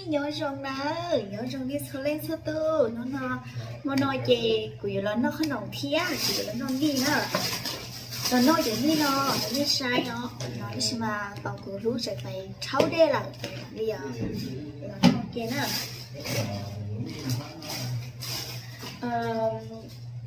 Nyob zoo na, nyob zoo nej txhua leej txhua tus. Hnub no, hmo no ces kuv yuav los noj qhob noom thiab kuv yuav los noj mij na. Los noj cov mij no rau nej saib os. No tab sis mas tos kuv hlub tseem pais rhaub dej lawm li os. Los noj ke na.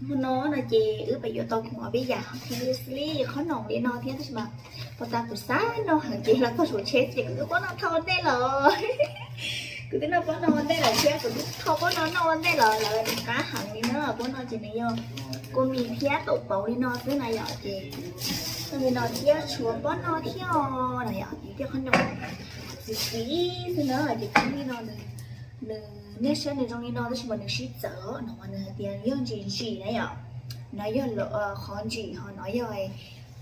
Hmo no no ces wb pais yuav tau khoom ob peb yam thiab xwb li, qhob noom li no thiab tab sis mas puag ta kuv xav noj heev ces los txog saum tsheb ces kuv twb pob noj thau ua ntej lawm. Kuv twb noj pob no ua ntej lawm thiab kuv twb thau pob no noj ua ntej lawm, lawv nws qab heev li na. Pob no ces nws yog kua mis thiab taum pauv li no xwb na yom, ces noj li no thiab tshuav pob no thiab os, no yom, ces tej qhob noom txiv txiv xwb na, ces cov mij no nws, nej saib nws zoo li no tab sis mas nws sib txawv no mas nws hais tias yog ntsim ntsim na yom, no yog qhov ntsim ho no yog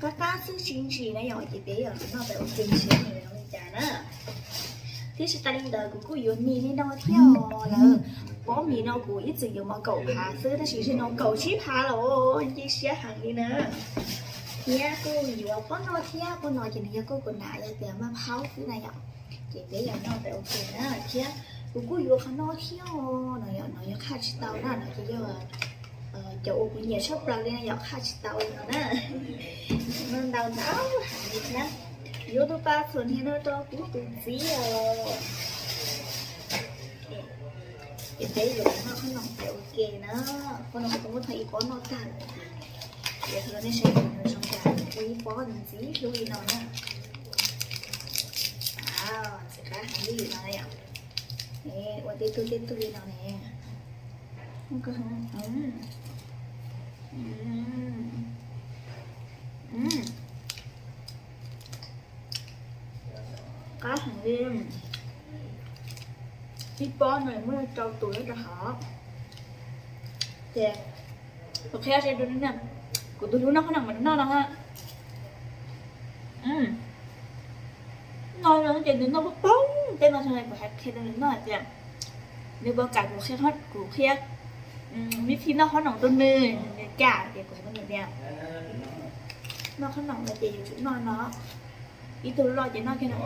qab qab xwb tsis ntsim na yom, ces peb yuav noj pem ua ke seb nws zoo li cas na. Thiab tsis tas li ntawd kuv kuj yuav mis li no thiab os. Lawv pob mis no kuv ib txwm yuav mas kaum phav xwb tab sis zaum no kaum tsib phav los nce siab heev li na. Thiab kuj yuav pob no thiab, pob no ces nws yog koj kuv nam yog tias maj phaub xwb na yom. Ces peb yuav noj pem ua ke na. Thiab kuv kuj yuav qhov no thiab os, no yog qhaj tsis tau na, no ces yog cov uas kuv nyiam tshaj plaws li no yom, qhaj tsis tau li no na. No ntau ntau heev li thiab. Yuav tus pas txhuam hniav no rau kuv tus txiv os. Ces peb yuav noj qhob noom pem ua ke na. Qhob noom kuv muab tau ib pob noj tag lawm. Ces thaum nej saib no zoo cas, ua ib pob ntxiv hlub li no na. Ntxim qab heev li no yom. Ua tej tug tej tug li no ne. Qab heev li. Ib pob no muab rau tus nyob rau hauv. Ces kuv qhia seb, kuv tus hlub noj qhob noom mas nws noj no ha. Noj no ces nws noj paug paug tej no, kuv hais qhia rau nws noj hais tias nws puas kam kuv qhia, kuv qhia vib thib noj qhob noom rau nws, nws kam ces kuv hais rau nws tias noj qhob noom no ces yuav tsum noj no. Ib tug loj ces noj kiag no.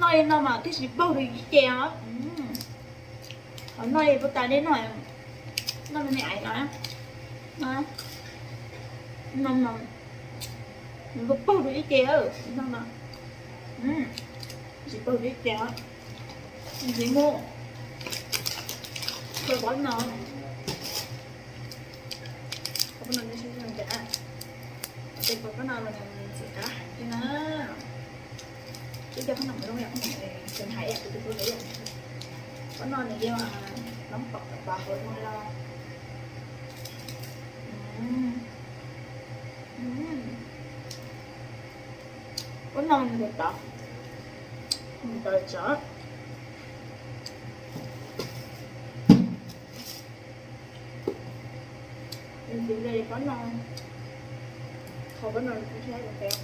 Noj li no mas thiaj tsis paug rau ib ce os. Qhov noj li puag ta dej noj, noj me me aiv no, noj mas nws paug rau ib ce, noj mas tsis paug rau ib ce. Ntxiv mus, khaws pob no, pob no, ces pob no los ntxim qab heev thiab na. Ib co qhob noom zoo yam qhob noom tseem hais ib yam kuv tus hlub hais ib yam. Pob no nws yog noob pom pom hauv zoo li no. Pob no nws txawv txawv, nws txawv txawv. Nws txawv li pob no, qhov pob no kuv thiab kuv peb.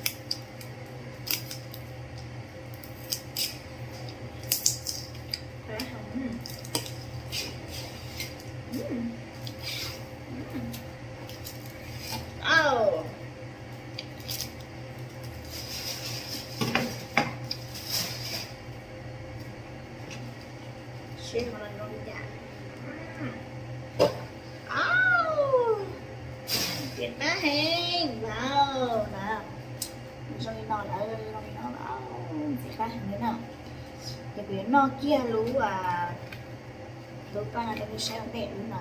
Seb no zoo li cas. Au, tias qab heev lauj na. Zoo li no lawm, zoo li no lawm, ntxim qab heev li na. Ces kuv yuav noj kiag lub, lub paj no rau nej saib ua ntej lub no.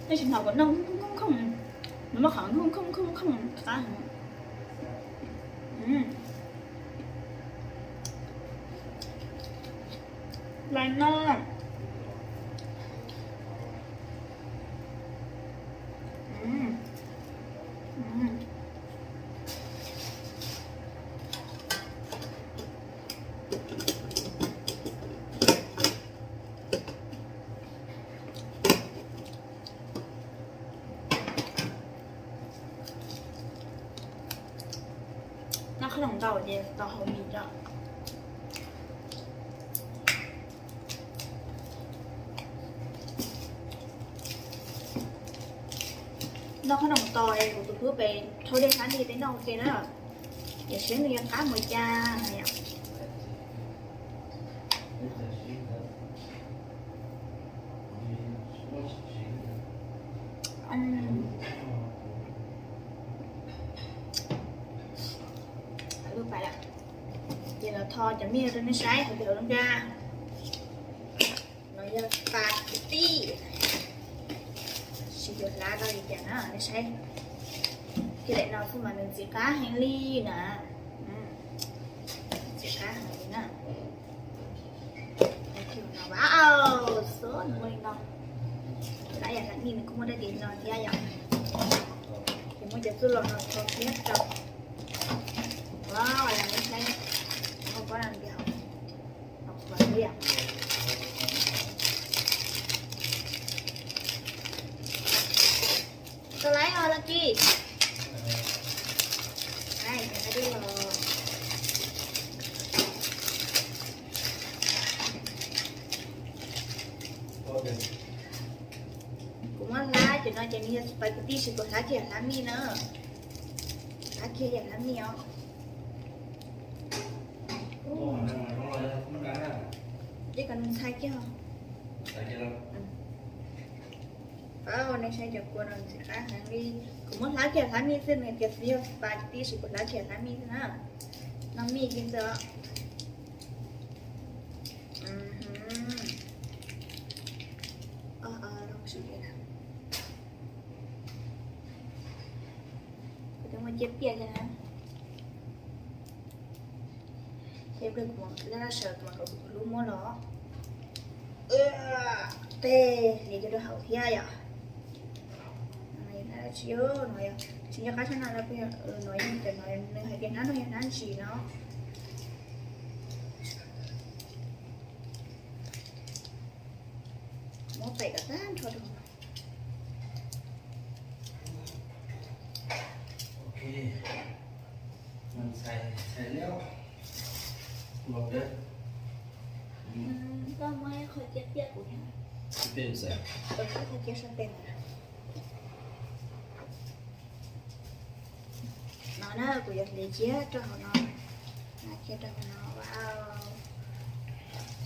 Tab sis hnov kuv noj khoom khoom, nws muaj qhov khoom khoom khoom khoom qab heev. Lais no. Noj qhob noom Ces tau hau mis tso. Noj qhob noom tos es kuv tus tub pem thau dej hlab li peb noj ua ke na. Tiam sis nws yuav qab mus cas na yom. Ces los tho cov mij rau nej saib hauv pem hauv lub nra. No yog pas tib, tsis yuav hlab dab li cas na nej saib. Kiag daim no xwb mas nws ntxim qab heev li na. Ntxim qab heev li na. Wow, so nws muaj li no. Hlab yam hlab mij nws kuj muaj dab tsi no thiab yom. Ces muab cov txuj lom no tho kiag rau. Wow, nej saib, muaj pob no ntiag. Tau lawm os Lucky. Kuv muab hlab cov no ces nws yog spaghetti, tab sis kuv hlab kiag yam hlab mij na. Hlab kiag yam hlab mij os. Ces kom nws ntxhais kiag. Pab nej saib cov kua no ntxim qab heev li. Kuv muab hlab kiag hlab mij xwb, nws tias tsis yog spaghetti, tab sis kuv hlab kiag hlab mij xwb na. Noj mij kiag xwb os. Kuv twb muaj ciaj piaj thiab na. Ces pliag kuv laj laj sawv kuv mam kom kuv tus hlub muab los. Tej hliv cov rau hauv thiab yom. No yog hnab dab tsi? No yog tsis nco qab tshaj no, no yog cov no nws hais tias hnab no yog hnab ntsis no. Muab pem kom tag nrho rau hauv no. Koj muab ib qho cia piaj kuv thiab. Ib qho cia sartej ntawd. No na, kuv yuav hliv kiag rau hauv no. Hliv kiag rau hauv no, wow.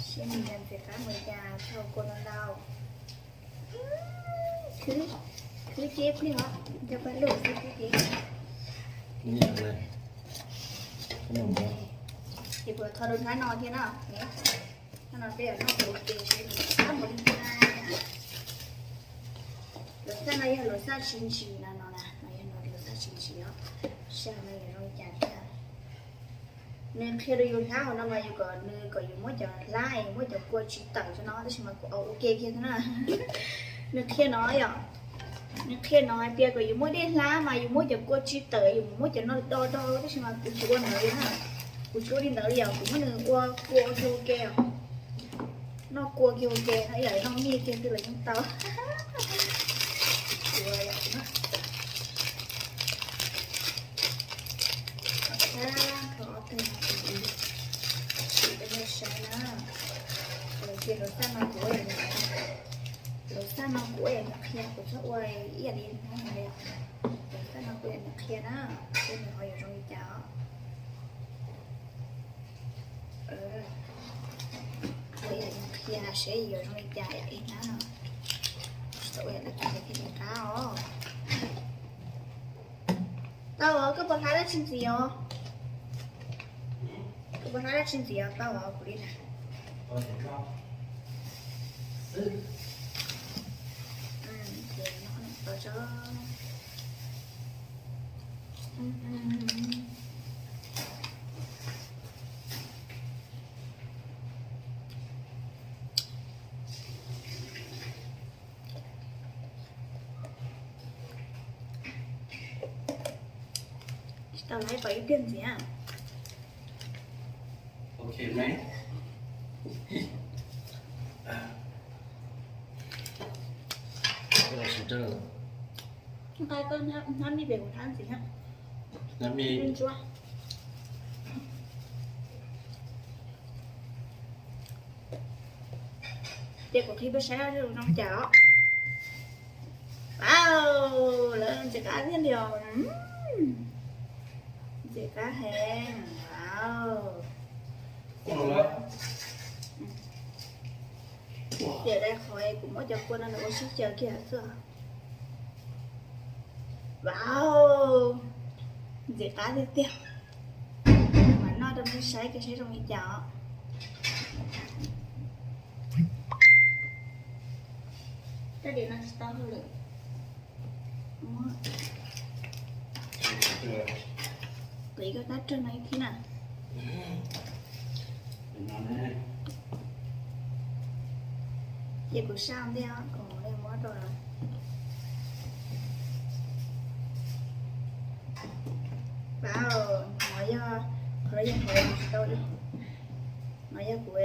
Siab nws yuav ntxim qab npaum cas, thau kua no ntau. Khwb, khwb ceb pliag os, nco pab lub khwb ceb. Ces kuv tho rau hnab no thiab na. Hnab no peb yuav noj ua ke seb nws qab npaum li cas. Luas txaj no yog luas txaj tsis ntsim no, no na, no yog luas txaj tsis ntsim os. Seb hauv no yuav zoo li cas thiab. Nws qhia rau yus hlab hauv no mas yus kom nws kom yus muab cov hlab es muab cov kua tsis tawm rau no, tab sis mas kuv ua ua ke kiag xwb na. Nws qhia no yom, nws qhia no hais tias kom yus muab dej hlab mas yus muab cov kua tsis tawm, yus mus muab cov no do do, tab sis mas kuv tsis ua ntawd li na. Kuv tsis ua li ntawd li os, kuv muab nws ua kua kiag ua ke os. Noj kua kiag ua ke no, ib yam noj mij kiag xwb los yeej tau. Tag nrho ob tug no kuv sim rau nej saib na. Ces luas txaj no kuv, luas txaj no kuv ua yam nws qhia, kuv txhob ua ib yam li no li. Luas txaj no kuv ua yam nws qhia na, seb nws ho yuav zoo li cas os. Ua yam nws qhia seb yuav zoo li cas yom, ib hnab no. Tsis tau ua yam nws qhia thiaj li qab os. Tau os, koj puas hlab dab tsi ntxiv os? Koj puas hlab dab tsi ntxiv os? Tau os, kuv li na. Tsis tau laiv kom ib pliag ntxiv. Ok, nqa koj hnab mij pem kuv hnab ntxiv. Hnab mij ntsuab. Ces kuv qhib peb saib zoo li cas os. Wow, lawv ntxim qab tiag li os. Ntxim qab heev. Wow. Ces dai qhov kuv muab cov kua no nws ua sib caw kiag xwb. Wow, ntxim qab tiag tiag. Mam noj rau nej saib saib zoo li cas os. Rab diav no tsis tau hauj lwm. Qiv koj tab rag no ib thib na. Ces kuv saj ntej os, kuv muab rau. Pab, no yog, qhov no yog qhov tsis tau li. No yog kuv.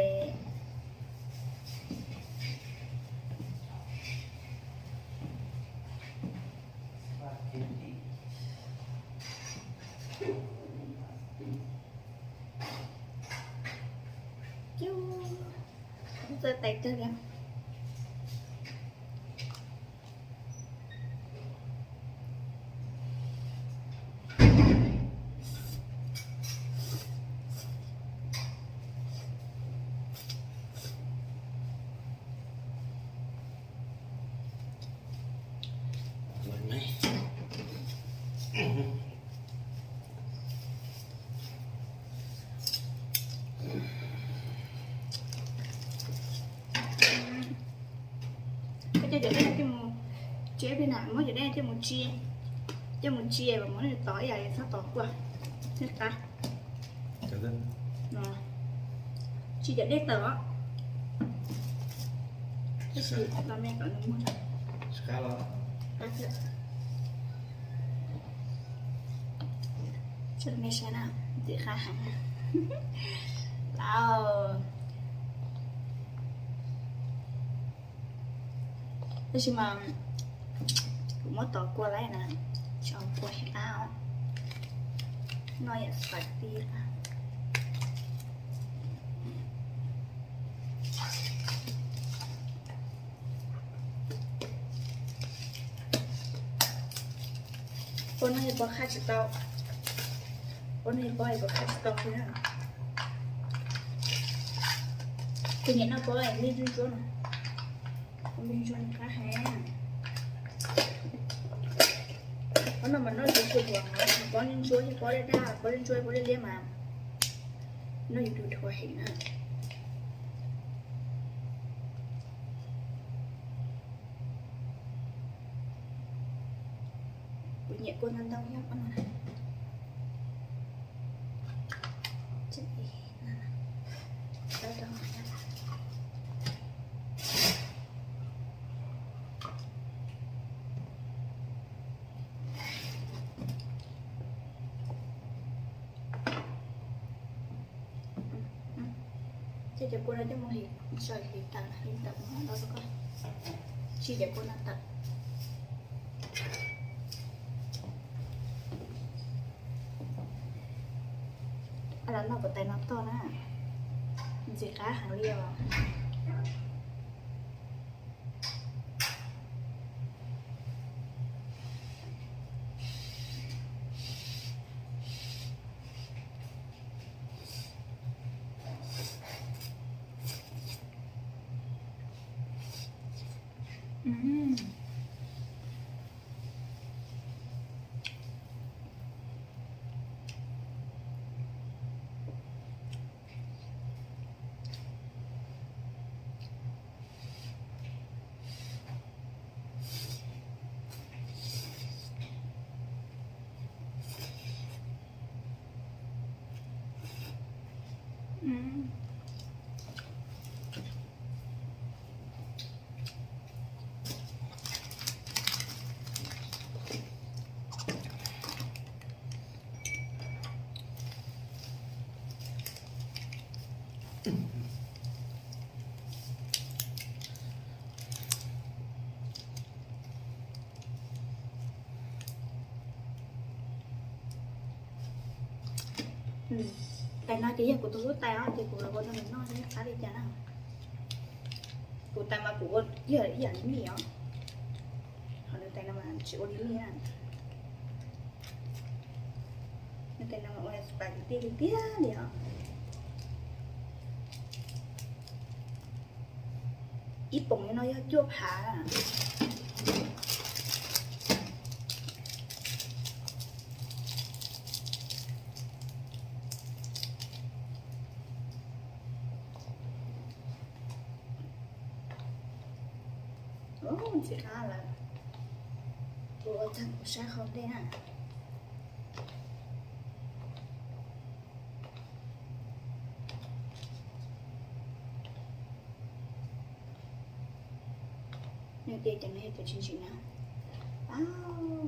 Cub, txawj tais kawg li. Koj coj cov dej coj mus tsia plig na, muab cov dej coj mus tsia, coj mus tsia mas muab nws tov ib yam li txhob tov kua thiaj qab. Tsis cov dej tawm os. Tab sis los me kom nws muag. Tso rau nej saib na, ntxim qab heev. Wow. Tab sis mas kuv muab tov kua lawm na, tsis ua kua sib qab os. Noj yam spaghetti qab. Ua no yog pov qhaj tsis tau. Ua no yog pov es pov qhaj tsis tau li na. Kuv nyiam noj pov es npej ntsuab ntsuab no. Npej ntsuab qab heev. Qhov no mas noj yuav tsum dhuav, pov ntsuab thiab pov daj daj, pov ntsuab pov liab liab mas noj yuav tsum dhuav heev na. Kuv nyiam kua ntau ntau thiab. Coj cov kua no coj mus hliv, sawv hliv tawm, hliv tawm mus no rau koj. Tsis cov kua no tawm. Los noj kuv tais no toj na, ntxim qab heev li os. Tais no ces yog kuv tus hlub tais os, ces kuv los ua rau nws noj seb qab li cas na. Kuv tais mas kuv ua ib yam li mij os, ho nws tais no mas tsis ua li mij na. Nws tais no mas ua spaghetti tiag tiag li os. Ib poom li no yog cuaj phav. Ntxim qab lawm, kuv ua tag kuv saib qhov ntej na. Nws tias cov no yog cov tsis ntsim na. Au,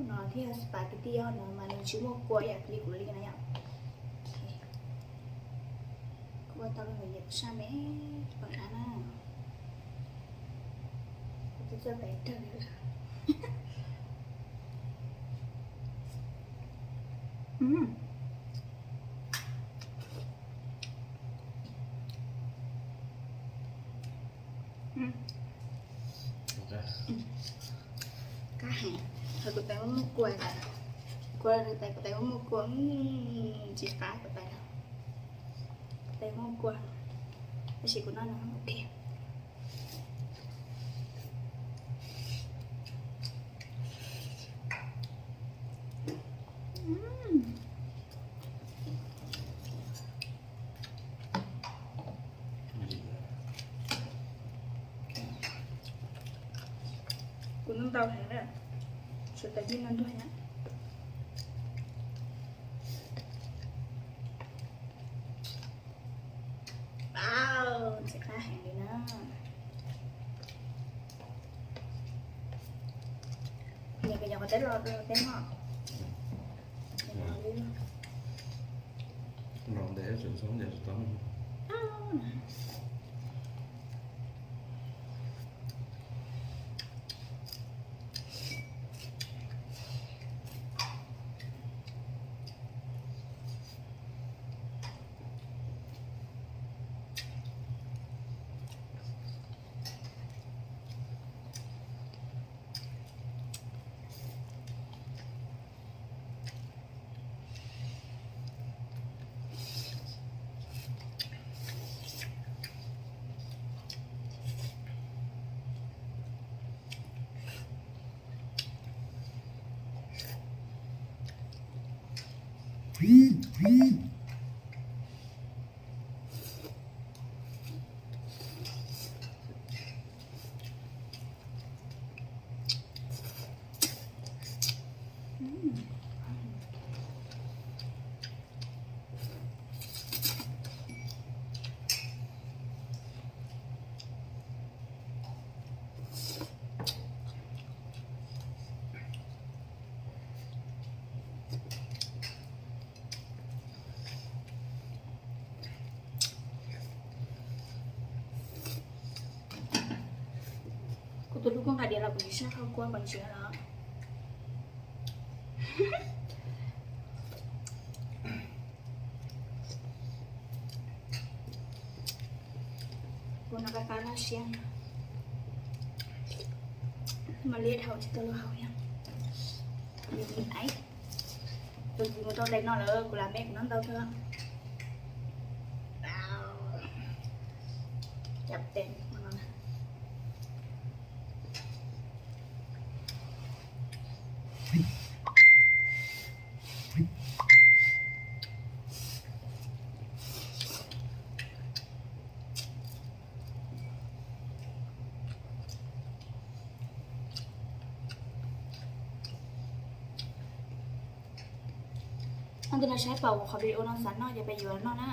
no thiab spaghetti no mas nws tsis muaj kua ib yam li kuv li no yom. Kuv ua tau los yog saj me pom qab na. Kuv twb txawj pem dawg li lawm. Qab heev, hos kuv tais muaj muaj kua, kuv tais, kuv tais muaj muaj kua, tsis qab kuv tais, kuv tais muaj kua, tab sis kuv noj no ok. Kuv noj ntau heev na, sawv daws yeej noj ntuag na. Ntxim qab heev li na. Nws kos nyuam qhuav teb los teb mog. Los ntev tseem txhob ncaim tsis tau. Kuv tus hlub kuj nqa diav los kuv tsis saib qhov kua pom ntsia los. Kuv noj qab qab laj siab, mas liab dhau tsis tau lub hau thiab. Tus txiv mus tau dais no lawm, kuv lam me kuv noj ntau kawg. Cam tes no. Tus no saib pom kuv qhov video no xav noj ces peb yuav noj na.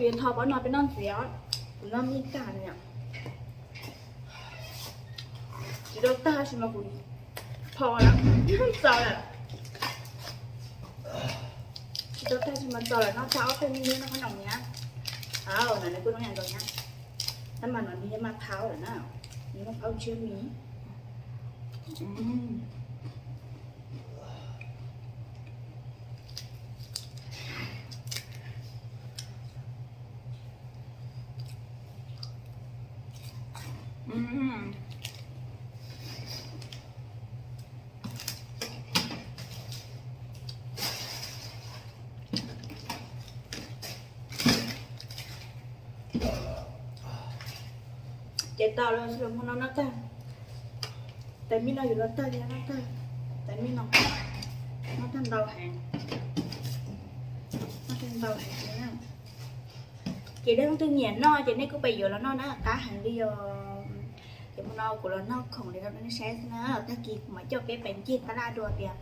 Kuv yuav tho pob no peb noj ntxiv os. Kuv noj me tag li, tsis tau tag tab sis mas kuv tho lawm, txaus lawm. Tsis tau tag tab sis mas txaus lawm, noj tag ob peb me no qhob noom na. Au, no nws kuj noj yam nkaus na. Tab mas no nws yog mas phauj lawm na, nws mas phauj ntshiab mi. Ces tau lawm, mus no noj tag. Tais mij no yuav los tag li noj tag. Tais mij no noj tag ntau heev, noj tag ntau heev li na. Ces leej twg nyiam noj ces nej kuj pab yuav los noj na, qab heev li os. Ces mus no kuv los noj khoom li rau nej saib xwb na. Tag kis kuv mam coj peb pais ncig tab laj dua tias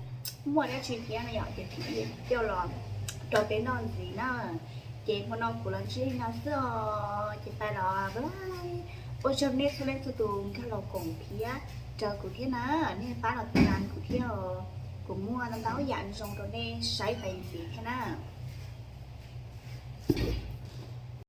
muaj dab tsi thiab no yom, ces kuv coj los rau peb noj ntxiv na. Ces mus no kuv los ntsib li no xwb os, ces pais los bye. Ua tsaug nej txhua leej txhua tus nkag los koom thiab, rau kuv thiab na, nej pab los tiv kuv thiab os. Kuv muaj ntau ntau yam zoo rau nej saib pais ntxiv thiab na.